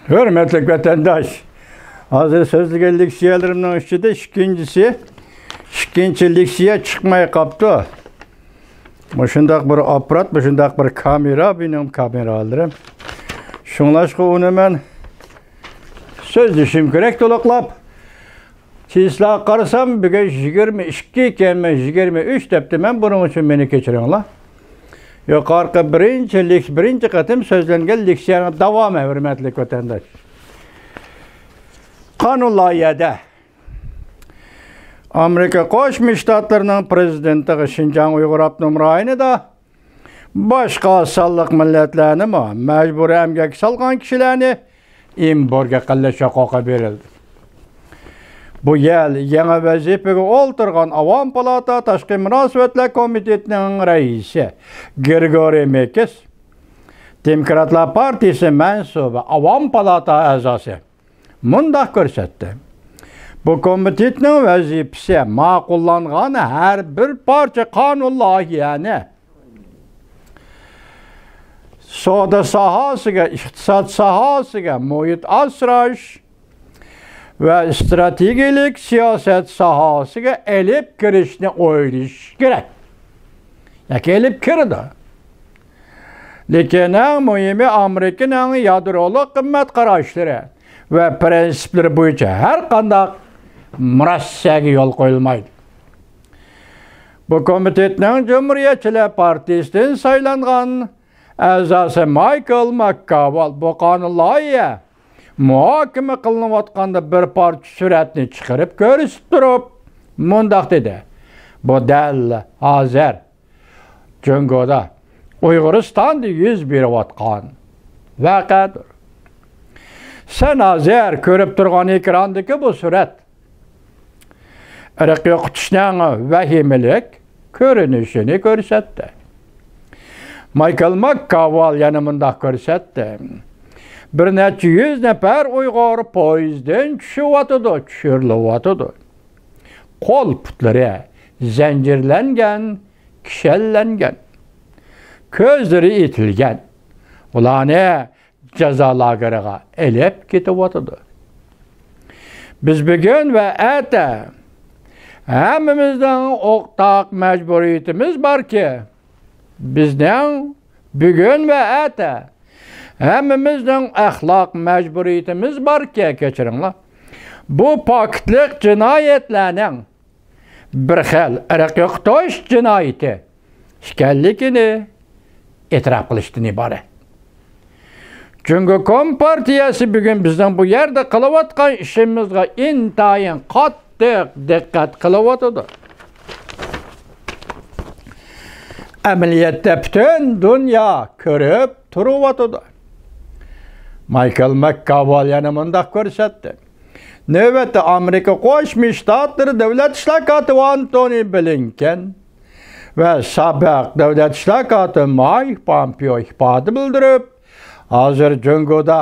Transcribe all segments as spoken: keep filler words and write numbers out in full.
ھۆرمەتلىك ۋەتەنداش، ھازىر سۆزلىگەن لېكسىيەلىرىمنىڭ ئىچىدە ئىككىنچىسى، ئىككىنچى لېكسىيە چىقماي قاپتۇ. مۇشۇنداق بىر ئاپپارات، مۇشۇنداق بىر كامېرا، مېنىڭ كامېرالىرىم. شۇڭلاشقا ئۇنى مەن سۆزلىشىم كېرەك تولۇقلاپ. تېزلا قارىسام، بۈگۈن يىگىرمە ئىككى ئىكەنمەن، يىگىرمە ئۈچ دەپتىمەن، بۇنىڭ ئۈچۈن مېنى كېچىرىڭلار. يۇقىرىقى بىرىنچى لېك-، بىرىنچى قېتىم سۆزلەنگەن لېكسىيەنىڭ داۋامى، ھۆرمەتلىك ۋەتەنداش. قانۇن لايىھەدە ئامېرىكا قوشما شتاتلىرىنىڭ پىرېزىدېنتىغا شىنجاڭ ئۇيغۇر ئاپتونوم رايونىدا باشقا ئاز سانلىق مىللەتلەرنىمۇ مەجبۇرىي ئەمگەككە سالغان كىشىلەرنى ئېمبارگو قىلىش ھوقۇقى بېرىلدى. بۇ يىل يېڭى ۋەزىپىگە ئولتۇرغان ئاۋام پالاتا تاشقى مۇناسىۋەتلەر كومىتېتىنىڭ رەئىسى گرىگورىي مېكىس، دېموكراتلار پارتىيىسى مەنسۇبى ئاۋام پالاتا ئەزاسى مۇنداق كۆرسەتتى: بۇ كومىتېتنىڭ ۋەزىپىسى ماقۇللانغان ھەر بىر پارچە قانۇن لايىھەنى سودا ساھەسىگە، ئىقتىساد ساھەسىگە، مۇھىت ئاسراش ۋە ئىستراتېگىيەلىك سىياسەت ساھەسىگە ئېلىپ كىرىشنى ئويلىشىش كېرەك. ياكى ئېلىپ كىرىدۇ. لېكىن ئەڭ مۇھىمى، ئامېرىكىنىڭ يادرولۇق قىممەت قاراشلىرى ۋە پىرىنسىپلىرى بويىچە ھەر قانداق مۇرەسسەگە يول قويۇلمايدۇ. بۇ كومىتېتنىڭ جۇمھۇرىيەتچىلەر پارتىيىسىدىن سايلانغان ئەزاسى مايكل ماككاۋال بۇ قانۇن لايىھە مۇھاكىمە قىلىنىۋاتقاندا بىر پارچە سۈرەتنى چىقىرىپ كۆرسىتىپ تۇرۇپ مۇنداق دېدى: بۇ دەل ھازىر جۇڭگودا، ئۇيغۇرىستاندا يۈز بېرىۋاتقان ۋەقەدۇر. سەن ھازىر كۆرۈپ تۇرغان ئېكراندىكى بۇ سۈرەت ئىرق يوقىتىشنىڭ ۋەھىمىلىك كۆرۈنۈشىنى كۆرسەتتى. مايكل ماككاۋال يەنە مۇنداق كۆرسەتتى: بىر نەچچە يۈز نەپەر ئۇيغۇر پويىزدىن چۈشۈۋاتىدۇ، چۈشۈرۈلۈۋاتىدۇ. قول-پۇتلىرى زەنجىرلەنگەن، كىشەنلەنگەن، كۆزلىرى ئېتىلگەن. ئۇلارنى جازا لاگېرىغا ئېلىپ كېتىۋاتىدۇ. بىز بۈگۈن ۋە ئەتە ھەممىمىزنىڭ ئورتاق مەجبۇرىيىتىمىز باركى، بىزنىڭ بۈگۈن ۋە ئەتە ھەممىمىزنىڭ ئەخلاق مەجبۇرىيىتىمىز باركى، كەچۈرۈڭلار، بۇ پاكىتلىق جىنايەتلەرنىڭ بىر خىل ئىرق يوقىتىش جىنايىتى ئىكەنلىكىنى ئېتىراپ قىلىشتىن ئىبارەت. جۇڭگو كومپارتىيەسى بۈگۈن بىزنىڭ بۇ يەردە قىلىۋاتقان ئىشىمىزغا ئىنتايىن قاتتىق دىققەت قىلىۋاتىدۇ. ئەمەلىيەتتە پۈتۈن دۇنيا كۆرۈپ تۇرۇۋاتىدۇ. مايكل ماككاۋال يەنە مۇنداق كۆرسەتتى: نۆۋەتتە ئامېرىكا قوشما شتاتلىرى دۆلەت ئىشلار كاتىپى ئانتونى بلىنكېن ۋە سابىق دۆلەت ئىشلار كاتىپى مايك پومپېئو ئىپادە بىلدۈرۈپ، ھازىر جۇڭگودا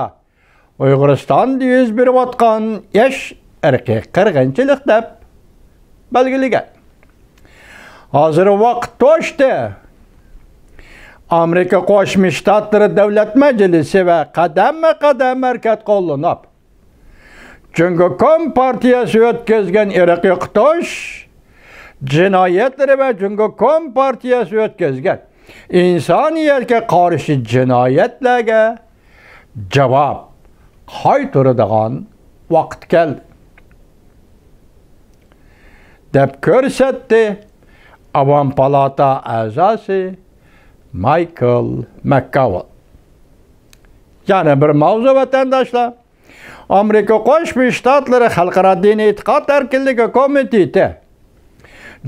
ئۇيغۇرىستاندا يۈز بېرىۋاتقان ئىش ئىرقىي قىرغىنچىلىق دەپ بەلگىلىگەن. ھازىر ۋاقىت توشتى. ئامېرىكا قوشما شتاتلىرى دۆلەت مەجلىسى ۋە قەدەممۇ قەدەم ھەرىكەت قوللىنىپ، جۇڭگو كومپارتىيەسى ئۆتكۈزگەن ئىرق يوقىتىش جىنايەتلىرى ۋە جۇڭگو كومپارتىيەسى ئۆتكۈزگەن ئىنسانىيەتكە قارشى جىنايەتلەرگە جاۋاب قايتۇرىدىغان ۋاقىت كەلدى، دەپ كۆرسەتتى ئاۋام پالاتا ئەزاسى مايكل ماككاۋال. يەنە بىر ماۋزۇ، ۋەتەنداشلار. ئامېرىكا قوشما شتاتلىرى خەلقئارا دىنىي ئېتىقاد ئەركىنلىكى كومىتېتى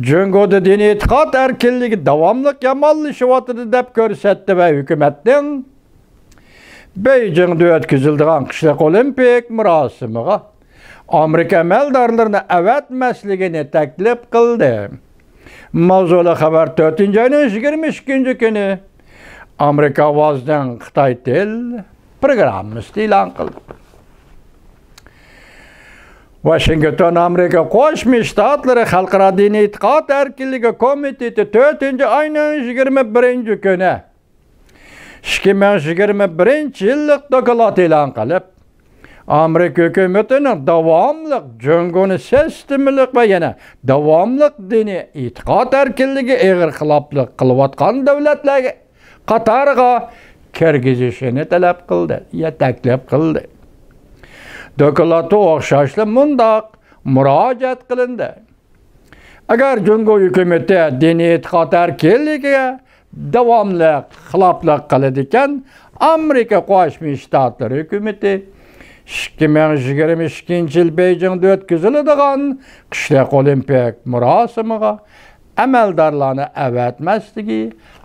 جۇڭگودا دىنىي ئېتىقاد ئەركىنلىكى داۋاملىق يامانلىشىۋاتىدۇ، دەپ كۆرسەتتى ۋە ھۆكۈمەتنىڭ بېيجىڭدا ئۆتكۈزۈلىدىغان قىشلىق ئولىمپىك مۇراسىمىغا ئامېرىكا ئەمەلدارلىرىنى ئەۋەتمەسلىكىنى تەكلىپ قىلدى. ماۋزۇلۇق خەۋەر تۆتىنچى ئاينىڭ يىگىرمە ئىككىنچى كۈنى ئامېرىكا ئاۋازىنىڭ خىتاي تىل پروگراممىسىدا ئېلان قىلدى. ۋاشىنگتون، ئامېرىكا قوشما شتاتلىرى خەلقئارا دىنىي ئېتىقاد ئەركىنلىكى كومىتېتى تۆتىنچى ئاينىڭ يىگىرمە بىرىنچى كۈنى ئىككى مىڭ يىگىرمە بىرىنچى يىللىق دوكلات ئېلان قىلىپ، ئامېرىكا ھۆكۈمىتىنىڭ داۋاملىق جۇڭگونى سىستېمىلىق ۋە يەنە داۋاملىق دىنىي ئېتىقاد ئەركىنلىكىگە ئېغىر خىلاپلىق قىلىۋاتقان دۆلەتلەرگە قاتارىغا كىرگۈزۈشىنى تەلەپ قىلدى، يا تەكلىپ قىلدى. دوكلاتتا ئوخشاشلا مۇنداق مۇراجىئەت قىلىندى. ئەگەر جۇڭگو ھۆكۈمىتى دىنىي ئېتىقاد ئەركىنلىكىگە داۋاملىق خىلاپلىق قىلىدىكەن، ئامېرىكا قوشما شتاتلىرى ھۆكۈمىتى ئىككى مىڭ يىگىرمە ئىككىنچى يىل بېيجىڭدا ئۆتكۈزۈلىدىغان قىشلىق ئولىمپىك مۇراسىمىغا ئەمەلدارلارنى ئەۋەتمەسلىكى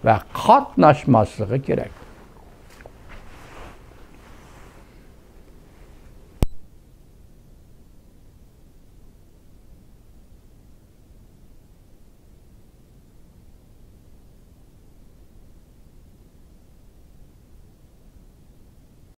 ۋە قاتناشماسلىقى كېرەك.